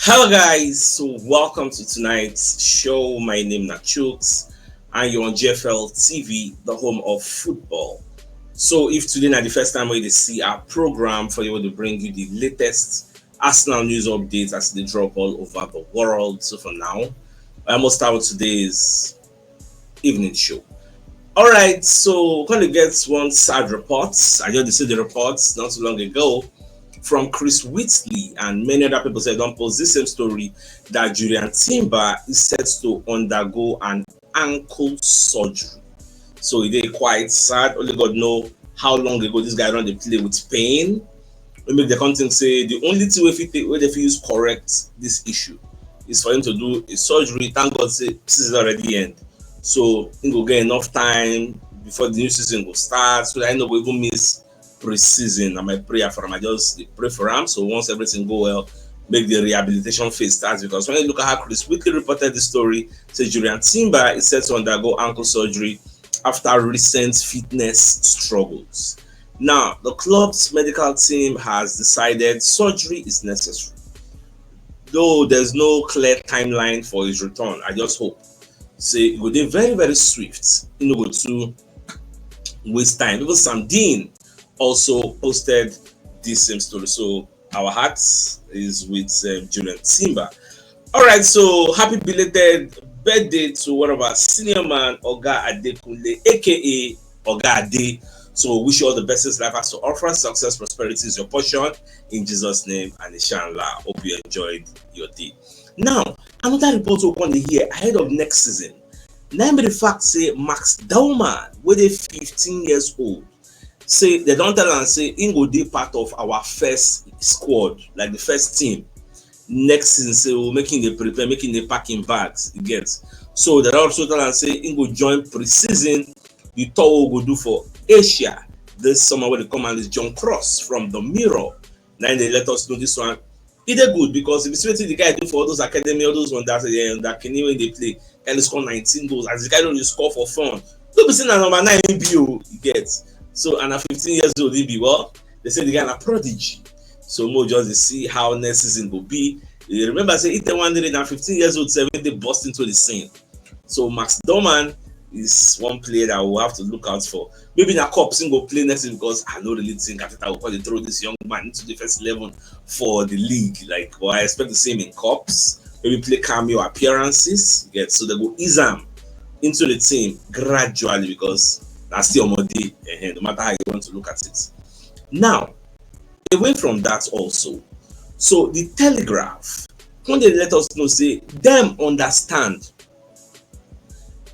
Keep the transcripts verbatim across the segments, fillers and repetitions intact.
Hello, guys. So, welcome to tonight's show. My name is Chooks, and you're on G F L T V, the home of football. So, if today na the first time wey you dey see our program, for you to bring you the latest Arsenal news updates as they drop all over the world. So, for now, I must start with today's evening show. All right, so we gonna get one sad report. I just see the reports not too long ago from Chris Whitley and many other people said don't post this same story that Julian Timber is set to undergo an ankle surgery. So it is quite sad. Only God know how long ago this guy run dey play with pain. We make the come think say the only thing wey fit take wey dey fit use correct this issue is for him to do a surgery. Thank God say season already end. So he go get enough time before the new season go start so that he no go even miss pre-season. Na my prayer for him. I just dey pray for him. So once everything go well, make the rehabilitation phase start, because when you look at how Chris Whitley reported the story, say Julian Timber is set to undergo ankle surgery after recent fitness struggles. Now, the club's medical team has decided surgery is necessary. Though there's no clear timeline for his return, I just hope say e go dey very, very swift. E no go too waste time. Even Sam Dean also posted this same story. So our hearts is with um, Julian Timber. All right, so happy belated birthday to one of our senior man, Oga Adekunle, aka Oga Ade. So wish you all the best life has to offer. Success, prosperity is your portion in Jesus' name, and inshallah. Hope you enjoyed your day. Now, another report we come dey hear ahead of next season. Na im be the fact say Max Dowman, wey dey fifteen years old, say they don tell am say im go dey part of our first squad, like the first team. Next season, say we make im dey prepare, make im dey pack im bags, you get. So they don also tell am say im go join pre-season, the tour we go do for Asia this summer, wey dey come out is John Cross from the Mirror. Na im dey let us know this one. E dey good because if you see wetin the guy do for all those academy, all those ones that eh, that Kenny wey dey play, guy dey score nineteen goals. As the guy don dey score for fun, no be say na number nine he be o, you get. So and na fifteen years old he be. Well, they say the guy na prodigy. So mo just dey see how next season go be. You remember say Ite Nwaneri na fifteen years old sef wey dey burst into the scene. So Max Dowman is one player that we'll have to look out for. Maybe na cups im go play next week because I no really think Arteta will probably throw this young man into the first eleven for the league. Like, but I expect to see him in cups, maybe play cameo appearances. Get so they go ease am into the team gradually because that's still Omode, eh, no matter how you want to look at it. Now, away from that also, so the Telegraph, when they let us know, say them understand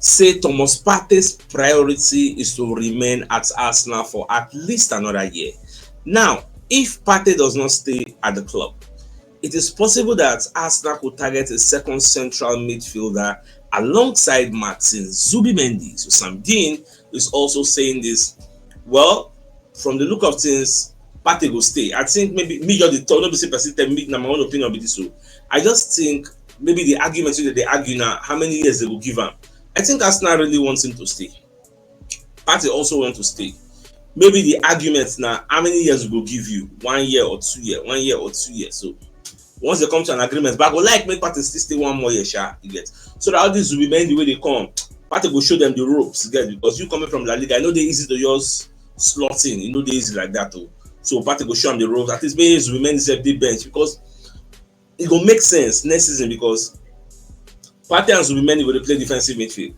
say Thomas Partey's priority is to remain at Arsenal for at least another year. Now, if Partey does not stay at the club, it is possible that Arsenal could target a second central midfielder alongside Martin Zubimendi. So Sam Dean is also saying this. Well, from the look of things, Partey go stay. I think maybe me just the talk, no be say person tell me na my own opinion be this. So I just think maybe the argument wey they argue now, how many years they go give am. I think Arsenal really wants him to stay. Partey also want to stay. Maybe the argument now, how many years we go give you? One year or two year, one year or two years. So once they come to an agreement, but I go like make Partey still stay one more year, sha, you get. So that all this will be the way they come. Partey go show them the ropes, you get, because you coming from La Liga, I know they easy to just slot in, you know they easy like that too. So Partey go show them the ropes. At least maybe Zubimendi sef dey bench because it go make sense next season because Partey and Zubimendi go dey play defensive midfield.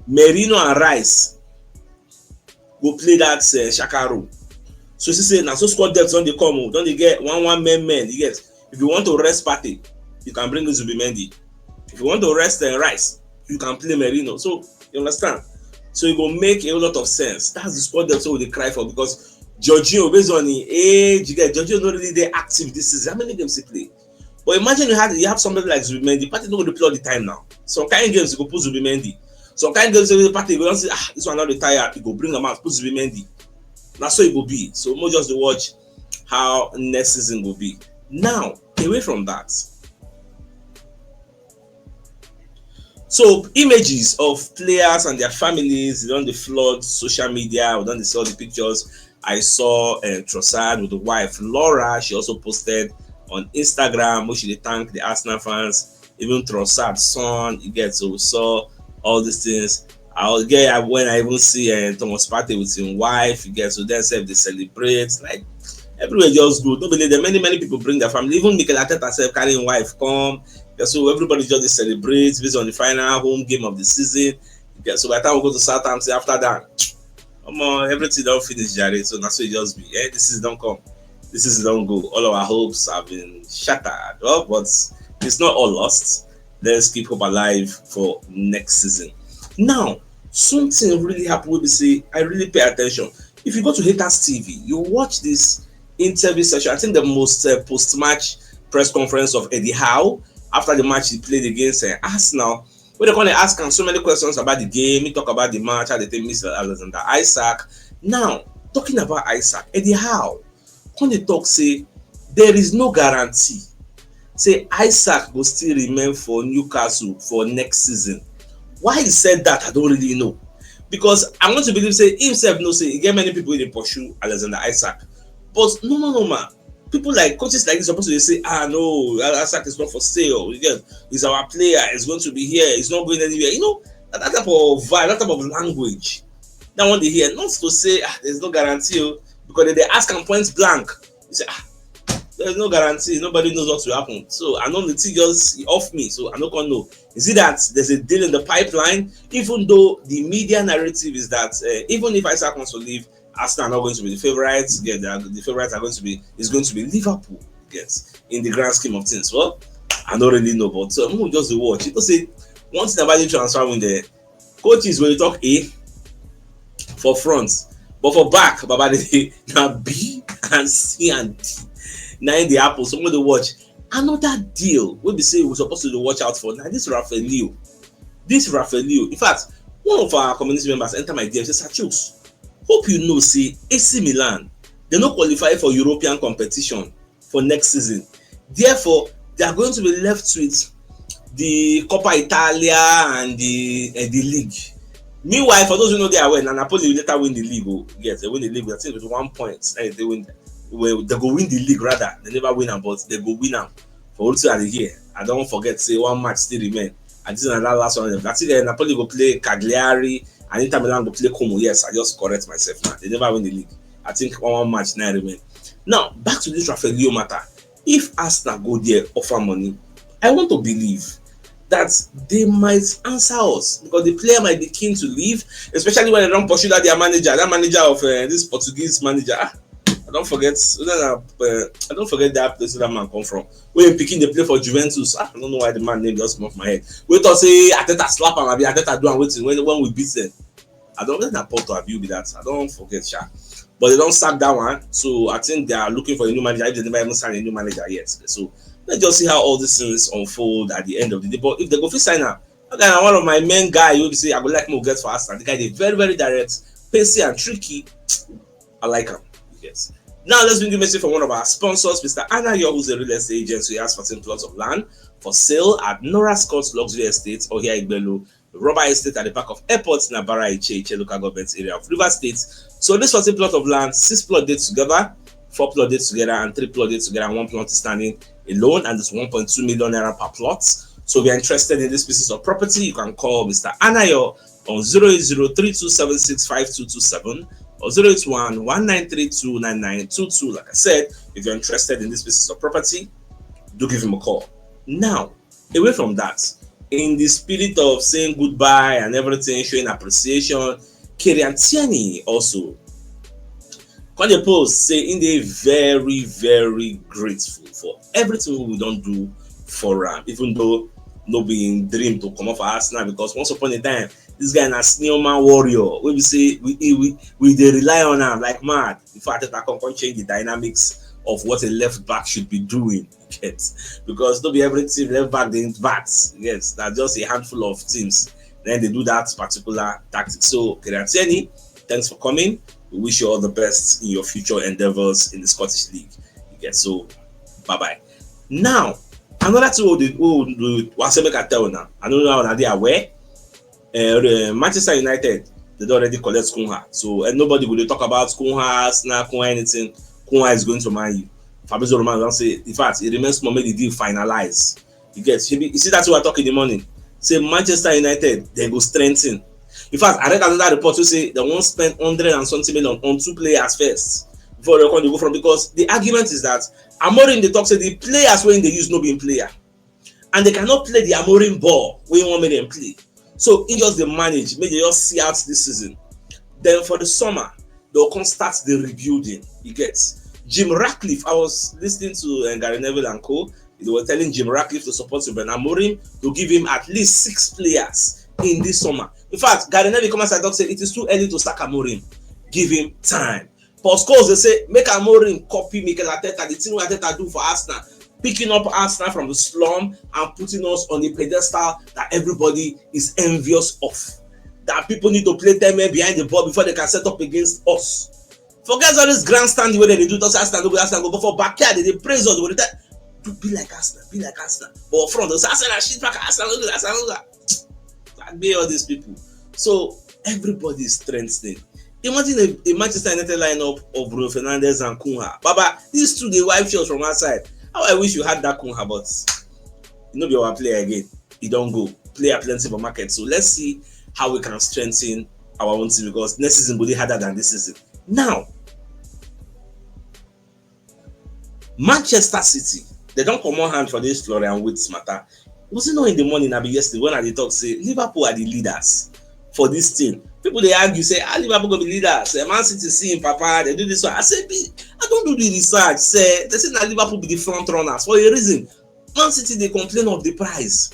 Merino and Rice go play that uh, Xhaka role. So she say na so squad depth don dey come o, don dey get one one men men. You get, if you want to rest Partey, you can bring in Zubimendi. If you want to rest uh, Rice, you can play Merino. So you understand? So it go make a lot of sense. That's the squad depth wey we dey cry for because Jorginho, based on him age, you get Jorginho no really dey active this season. How many games he play? But imagine you had you have somebody like Zubimendi. Partey no go dey play all the time now. Some kind games you go put Zubimendi. Some kind games wey Partey go don say, ah, this one no dey tire. You go bring am out, put Zubimendi. Na so e go be. So mo just dey watch how next season go be. Now, away from that, so images of players and their families, they don dey flood social media. We don dey see all the pictures. I saw uh, Trossard with the wife Laura. She also posted on Instagram, which they thank the Arsenal fans, even Trossard's son, you get, so we saw all these things. I get when I even see uh, Thomas Partey with his wife, you get, so then self they celebrate, like everywhere just good. Nobody there, many many people bring their family. Even Mikel Arteta self carrying wife come. Yeah, so everybody just dey celebrate based on the final home game of the season. Yeah, so by the time we go to Southampton after that, um, everything don't finish, Jare. So that's what it just be. Yeah, this is don't come. This is don't go. All our hopes have been shattered. Well, but it's not all lost. Let's keep hope alive for next season. Now, something really happened. We say I really pay attention. If you go to Haters T V, you watch this interview session. I think the most uh, post-match press conference of Eddie Howe after the match he played against uh, Arsenal, where they gonna ask him so many questions about the game. He talk about the match, how they think Mister Alexander Isak. Now, talking about Isak, Eddie Howe, when they talk say there is no guarantee say Isak go still remain for Newcastle for next season. Why he said that, I don't really know. Because I want to believe say himself no say he get many people wey dey pursue Alexander Isak. But no, no, no, man. People like coaches like this supposed to say, ah, no, Isak is not for sale. You get, he's our player. He's going to be here. He's not going anywhere. You know, that, that type of vibe, that type of language. That one they hear, not to say ah, there's no guarantee, oh, because they, they ask him points blank. You say, ah, there's no guarantee. Nobody knows what will happen. So I know the thing just off me. So I don't know. Is it that there's a deal in the pipeline? Even though the media narrative is that uh, even if Isak wants to leave, Arsenal are not going to be the favorites. Yeah, the favorites are going to be is going to be Liverpool. Yes, in the grand scheme of things. Well, I don't really know, but um, we'll just watch. People say one thing about the transfer window, coaches will talk A for front, but for back, Baba, they now B and C and D. Now in the apple, some of the watch. Another deal will be say we're supposed to watch out for now. This Rafael Leo, this Rafael Leo. In fact, one of our community members enter my D M say, Sir Chooks, hope you know say A C Milan, they no qualify for European competition for next season. Therefore, they are going to be left with the Coppa Italia and the uh, the league. Meanwhile, for those who know they are well, Napoli will later win the league. Oh, yes, they win the league. I think with one point, eh, they win. Well, they go win the league rather. They never win am, but they go win am. For all two are here. I don't forget say one match still remain. And this is another last one. I think uh, Napoli go play Cagliari and Inter Milan go play Como. Yes, I just correct myself now. They never win the league. I think one, one match now remain. Now back to this Rafael Leo matter. If Arsenal go there offer money, I want to believe that they might answer us because the player might be keen to leave, especially when they don't pursue that their manager, that manager of uh, this Portuguese manager. Ah, I don't forget. Uh, I don't forget that place that man come from. When picking the play for Juventus, ah, I don't know why the man name just come off my head. We thought say Arteta slap him, abi Arteta do and waiting when when we beat them. I don't know that Porto have you be that. I don't forget, sha. But they don't sack that one. So I think they are looking for a new manager. If they never even sign a new manager yet. So let's just see how all these things unfold at the end of the day. But if they go fit sign am, okay, na one of my main guy you will say I would like more get for Arsenal. The guy is very, very direct, pacey and tricky. I like him. Yes. Now let's bring you message from one of our sponsors, Mister Anayo, who's a real estate agent. So he has fourteen plots of land for sale at Nora Scott's Luxury Estate or here in Belu, Rubber Estate at the back of airport in Abara Iche Iche local government area of River State. So this fourteen plot of land, six plot dates together, four plot dates together, and three plot dates together, and one plot is standing alone, and it's one point two million naira per plot. So if you're interested in these pieces of property, you can call Mister Anayo on zero eight zero three two seven six five two two seven or zero eight one one nine three two nine nine two two. Like I said, if you're interested in these pieces of property, do give him a call. Now, away from that, in the spirit of saying goodbye and everything, showing appreciation, Kieran Tierney also come dey post say he dey very, very grateful for everything we don't do for him, even though no being dream to come off Arsenal because once upon a time, this guy na senior man warrior. We be say we we we they rely on him like mad. In fact, that can come change the dynamics of what a left back should be doing. Get because no be every team left back they bat. Yes, that's just a handful of teams. Then they do that particular tactic. So Kieran Tierney, thanks for coming. We wish you all the best in your future endeavors in the Scottish League. You get so, bye bye. Now, another thing we do, we do, we say make I tell now. I don't know how they are aware. Uh, Manchester United, they don't already collect Kunha. So uh, nobody will talk about Kunha, Arsenal, Kunha, anything. Kunha is going to Man U. Fabrizio Romano don say, in fact, e remain small make the deal finalize. You get, shebi, you see that we are talking the morning. Say Manchester United, they go strengthen. In fact, I read another report wey say they wan spend hundred and something million on two players first before they come dey go from, because the argument is that Amorim dey talk say the players wey they use no be im player, and they cannot play the Amorim ball wey he wan make them play. So he just dey manage, make they just see out this season. Then for the summer, they'll come start the rebuilding. You get, Jim Ratcliffe, I was listening to uh, Gary Neville and Co. They were telling Jim Ratcliffe to support Ruben Amorim, to give him at least six players in this summer. In fact, Gary Neville come outside talk say it is too early to sack Amorim. Give him time. Paul Scholes dey say make Amorim copy Mikel Arteta, the thing wey Arteta do for Arsenal, picking up Arsenal from the slum and putting us on a pedestal that everybody is envious of. That people need to play ten men behind the ball before they can set up against us. Forget all this grandstanding wey dem dey do, talk say Arsenal no go, Arsenal go, but for backyard, they dey praise us, they dey tell, "Do, be like Arsenal, be like Arsenal." But front, they say, "Arsenal shit pack, Arsenal no good, Arsenal no good." Gbagbe all these people. So everybody is strengthening. Imagine a, a Manchester United lineup of Bruno Fernandes and Cunha. Baba, these two dey wipe shots from outside. How I wish you had that Cunha, but e no be our player again. E don go. Player plenty for market. So let's see how we can strengthen our own team, because next season go dey harder than this season. Now, Manchester City, they don comot hand for this Florian Wirtz matter. Was it not in the morning, abi yesterday, when I dey talk say Liverpool are the leaders for this thing? People dey argue say, "Ah, Liverpool go be leaders. Eh, Man City see him papa, they do this one." I say, "Be, I don do the research." Say, they say na Liverpool be the front runners for a reason. Man City dey complain of the price.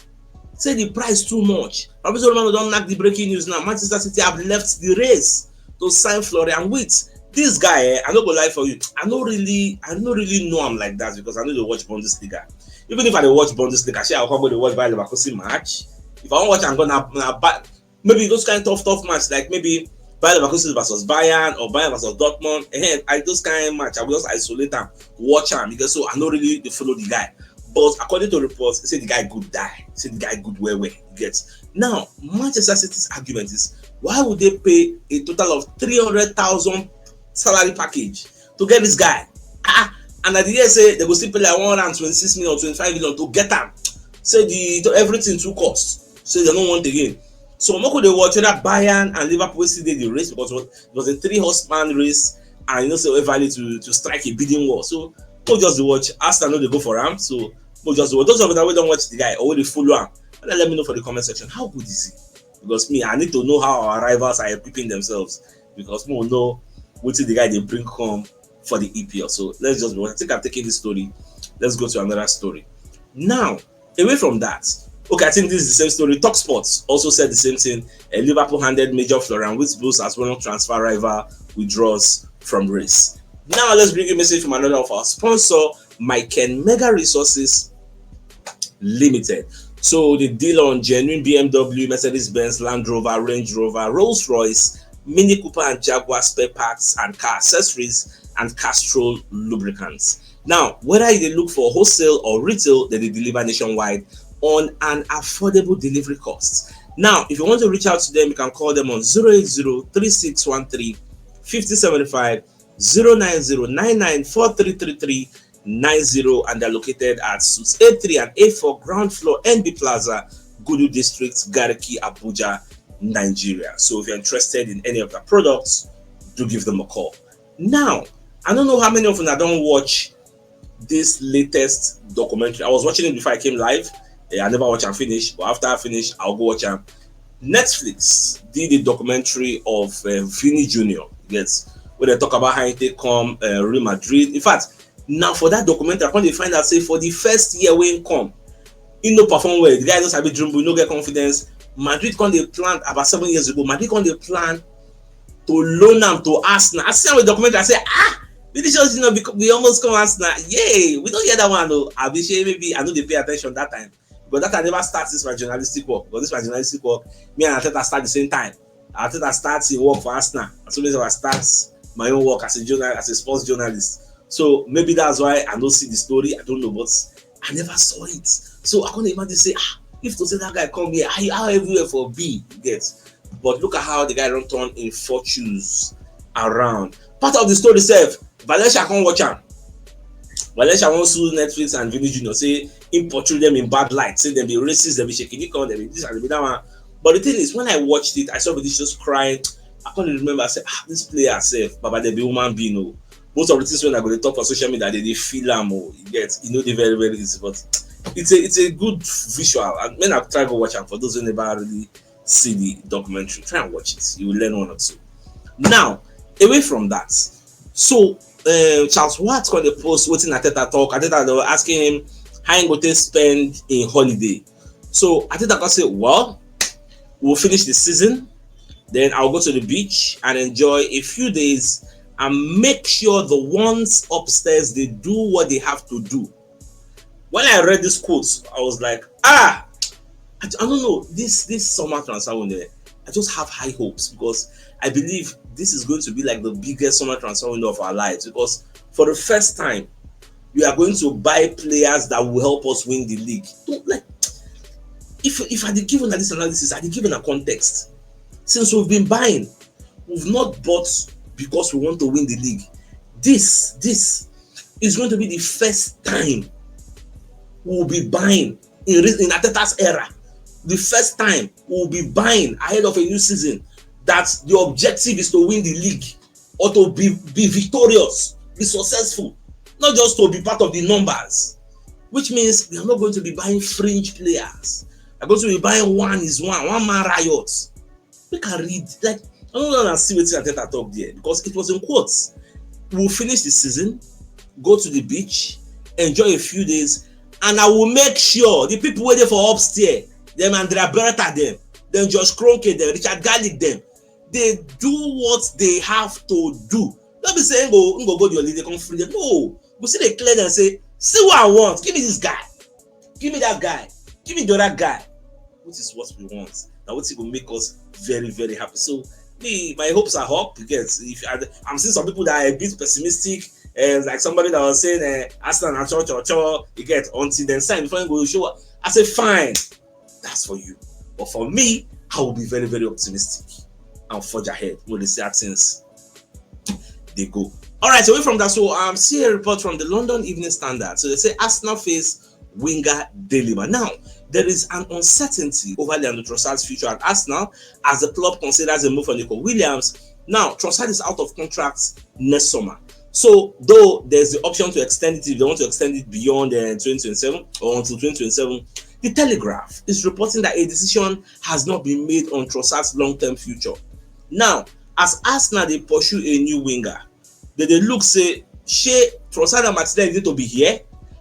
Say the price too much. Fabrizio Romano don knack the breaking news now. Manchester City have left the race to sign Florian Wirtz. This guy, eh, I no go lie for you, I no really, I no really know am like that because I no dey watch Bundesliga. Even if I dey watch Bundesliga, shey I go come go dey watch Bayer Leverkusen match? If I wan watch am, go na, na ba-, maybe those kind tough, tough match, like maybe Bayer Leverkusen versus Bayern or Bayern versus Dortmund. Eh, I, those kind match, I will just isolate am, watch am, because so I no really dey follow the guy. But according to reports, say the guy good die. Say the guy good well well. You get? Now, Manchester City's argument is, why would they pay a total of three hundred thousand salary package to get this guy? Ah, and at the end say they go still pay like one hundred and twenty-six million, twenty-five million to get am. Say the, everything too cost. Say they no want again. So make we dey watch whether Bayern and Liverpool still dey the race, because it was a three horseman race, and you know say everybody to, to strike a bidding war. So make we just dey watch. Arsenal no dey go for am. So make we just dey watch. Those of you wey don watch the guy or wey dey follow am, let me know for the comment section. How good is he? Because me, I need to know how our rivals are equipping themselves, because we know wetin the guy dey bring come for the E P L. So let's just be, I think I'm taking this story. Let's go to another story. Now, away from that, okay, I think this is the same story. Talk Sports also said the same thing. A Liverpool handed major Florian Wirtz blues as one transfer rival withdraws from race. Now let's bring a message from another of our sponsor, Mike Ken Mega Resources Limited. So the deal on genuine B M W, Mercedes-Benz, Land Rover, Range Rover, Rolls-Royce, Mini Cooper and Jaguar spare parts and car accessories and Castrol lubricants. Now, whether you dey look for wholesale or retail, they dey deliver nationwide on an affordable delivery cost. Now, if you want to reach out to them, you can call them on zero eight zero three six one three fifty seventy-five, zero nine zero nine nine four three three three nine zero, and they're located at Suites A three and A four, ground floor, N B Plaza, Gudu District, Garki, Abuja, Nigeria. So if you're interested in any of the products, do give them a call. Now, I don't know how many of you don watch this latest documentary. I was watching it before I came live. Eh, I never watch and finish, but after I finish, I'll go watch am. Netflix did a documentary of uh, Vini Junior. Yes, where they talk about how he take come uh, Real Madrid. In fact, now for that documentary, I come dey find out say for the first year wey he come, he no perform well. The guy no sabi dribble, he no get confidence. Madrid come dey plan about seven years ago. Madrid come dey plan to loan am to Arsenal. I see am with documentary, I say, "Ah, Vinicius Junior be, be almost come Arsenal." Yay, we don hear that one o. Abi shey maybe I no dey pay attention that time. But that time never start this my journalistic work. But this my journalistic work, me and Arteta start the same time. Arteta start him work for Arsenal. As soon as I start my own work as a journal-, as a sports journalist. So maybe that's why I don't see the story. I don't know, but I never saw it. So I can't imagine say, "Ah, if to say that guy come here, how, how everywhere for be?" You get? But look at how the guy don turn him fortunes around. Part of the story sef, Valencia come watch am. Valencia wan sue Netflix and Vini Junior, say him portray them in bad light, say dem be racist, dem be shekini kan, dem be this and dem be that one. But the thing is, when I watched it, I saw Vinicius crying. I can't remember. I said, ah, this player sef, baba, dem be human being o. Most of the things wey I go dey talk for social media, dem dey feel am o. You get, e no dey very, very easy, but it's a, it's a good visual. And make una try go watch am, for those who never really see the documentary. Try and watch it. You will learn one or two. Now, away from that, so uh, Charles Watts come dey post wetin Arteta talk. Arteta, they were asking him how he go take spend him holiday. So Arteta come say, well, we'll finish the season, then I'll go to the beach and enjoy a few days and make sure the ones upstairs, they do what they have to do. When I read this quote, I was like, ah, I, I don't know, this, this summer transfer window, I just have high hopes because I believe this is going to be like the biggest summer transfer window of our lives, because for the first time, we are going to buy players that will help us win the league. Don't, like, if, if I dey give una this analysis, I dey give una context. Since we've been buying, we've not bought because we want to win the league. This, this is going to be the first time we'll be buying in, re-, in Arteta's era. The first time we'll be buying ahead of a new season that the objective is to win the league or to be, be victorious, be successful, not just to be part of the numbers. Which means we are not going to be buying fringe players. We're going to be buying one is one, one man riot. Make I read, like, I don't know, I see wetin Arteta talk there, because it was in quotes. We'll finish the season, go to the beach, enjoy a few days, and I will make sure the people wey dey for upstairs, them Andrea Berta, them, them Josh Kroenke, them Richard Garlick, them, they do what they have to do. No be say him go, him go go the holiday come free them. No, we still dey clear them, say, see what I want. Give me this guy. Give me that guy. Give me the other guy. Which is what we want. Now, what go make us very, very happy. So me, my hopes are up. You get, if I, I'm seeing some people that are a bit pessimistic, and like somebody that was saying, uh, Arsenal and cho cho cho, you get, until then sign before you go show up. I say fine, that's for you. But for me, I will be very, very optimistic and forge ahead. We'll see how things they go. All right, away from that, so um, see a report from the London Evening Standard. So they say Arsenal face winger dilemma. Now, there is an uncertainty over Leandro Trossard's future at Arsenal as the club considers a move for Nico Williams. Now, Trossard is out of contract next summer. So, though there's the option to extend it if they want to extend it beyond uh, twenty twenty-seven or until twenty twenty-seven, the Telegraph is reporting that a decision has not been made on Trossard's long-term future. Now, as Arsenal dey pursue a new winger, they dey look say, shey Trossard and Martinelli need to be here,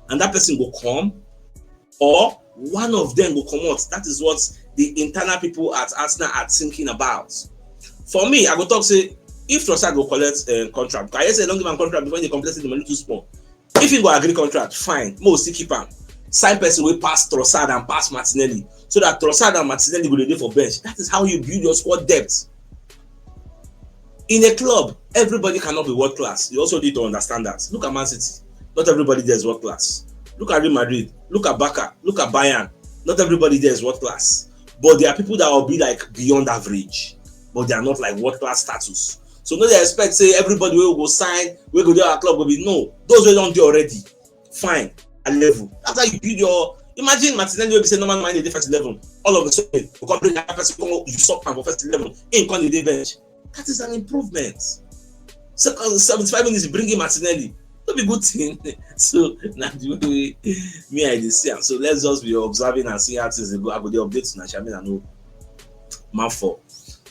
and that person go come, or one of them go comot. That is what the internal people at Arsenal are thinking about. For me, I go talk say, if Trossard go collect uh, contract, because I hear say they don give am contract before they complain say the money too small. If he go agree contract, fine, mo still keep am. Sign person wey pass Trossard and pass Martinelli, so that Trossard and Martinelli go dey dey for bench. That is how you build your squad depth. In a club, everybody cannot be world class. You also need to understand that. Look at Man City. Not everybody there is world class. Look at Real Madrid. Look at Barca. Look at Bayern. Not everybody there is world class. But there are people that will be, like, beyond average, but they are not, like, world class status. So no dey expect say everybody wey go sign, wey go dey our club go be, no. Those wey don dey already, fine, at level. After you build your, imagine Martinelli wey be say normal man dey first eleven. All of a sudden, you come bring that person, come usurp am for first eleven. Him come dey bench. That is an improvement. Second, seventy-five minutes, bring in Martinelli. No be good thing. So na the way me I dey see am. So let's just be observing and see how things dey go. I go dey update una, sha, me I no man for.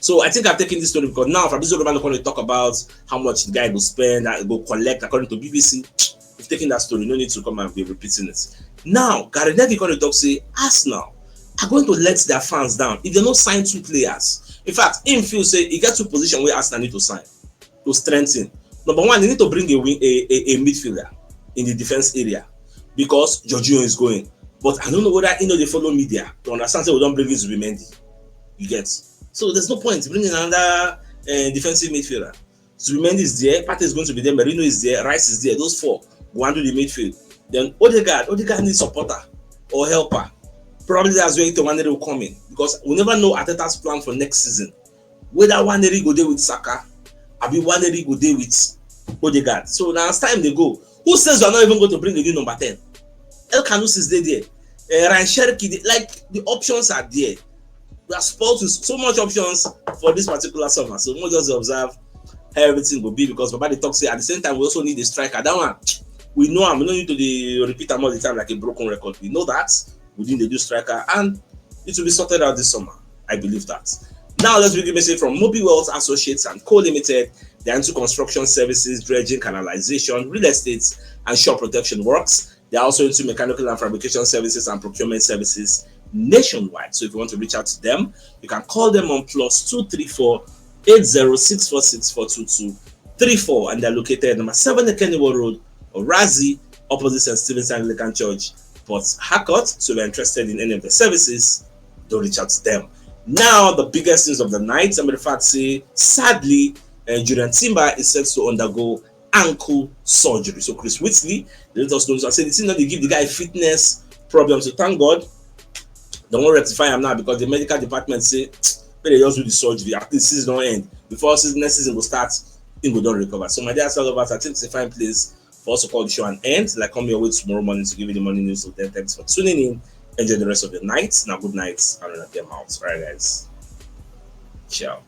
So I think I've taken this story because now Fabrizio Romano come dey talk about how much the guy go spend, that go collect according to B B C. We've taken that story, no need to come and be repeating it. Now, Gary Neville come dey talk say Arsenal are going to let their fans down if they no sign two players. In fact, him feel say e get two position wey Arsenal need to sign to strengthen. Number one, they need to bring a wing, a, a, a midfielder in the defense area because Jorginho is going. But I don't know whether he no dey follow media to understand say we don bring in Zubimendi. You get? So there's no point bringing another uh, defensive midfielder. Zubimendi is there, Partey is going to be there, Merino is there, Rice is there. Those four go handle the midfield. Then Odegaard, Odegaard needs supporter or helper. Probably that's where Ito Nwaneri will come in because we never know Arteta's plan for next season. Whether Nwaneri go dey with Saka, abi Nwaneri go dey with Odegaard. So now as time dey go, Who says we are not even going to bring a new number ten? El Kanous is there. Uh, Ryan Cherki, like, the options are there. We are spoiled with so much options for this particular summer. So we'll just observe how everything will be, because Baba dey talk say at the same time we also need a striker. That one, we know, and we don't need to dey repeat am all the time like a broken record. We know that we need a new striker, and it will be sorted out this summer. I believe that. Now let's begin message from Mobi Wealth Associates and Co Limited. They are into construction services, dredging, canalization, real estate, and shore protection works. They are also into mechanical and fabrication services and procurement services nationwide. So if you want to reach out to them, you can call them on plus two three four eight zero six four six four two two three four, and they're located at number seven Ekeniwo Road, Orazi, opposite Saint Stephen's Anglican Church, Port Harcourt. So if you're interested in any of the services, don't reach out to them. Now, the biggest news of the night, I'm in fact say, sadly, uh, Jurrien Timber is set to undergo ankle surgery. So Chris Whitley, they let us know. So I say the thing that they give the guy fitness problems. So thank God, they won't rectify him now because the medical department say, "But they just do the surgery. At least this don't end. Before season, next season will start, he will don't recover." So my dear, all of us, I think it's a fine place for us to call the show an end. Like, come your way tomorrow morning to give you the morning news. So then, thanks for tuning in. Enjoy the rest of your night. Now, good night, and I'm out. All right, guys. Ciao.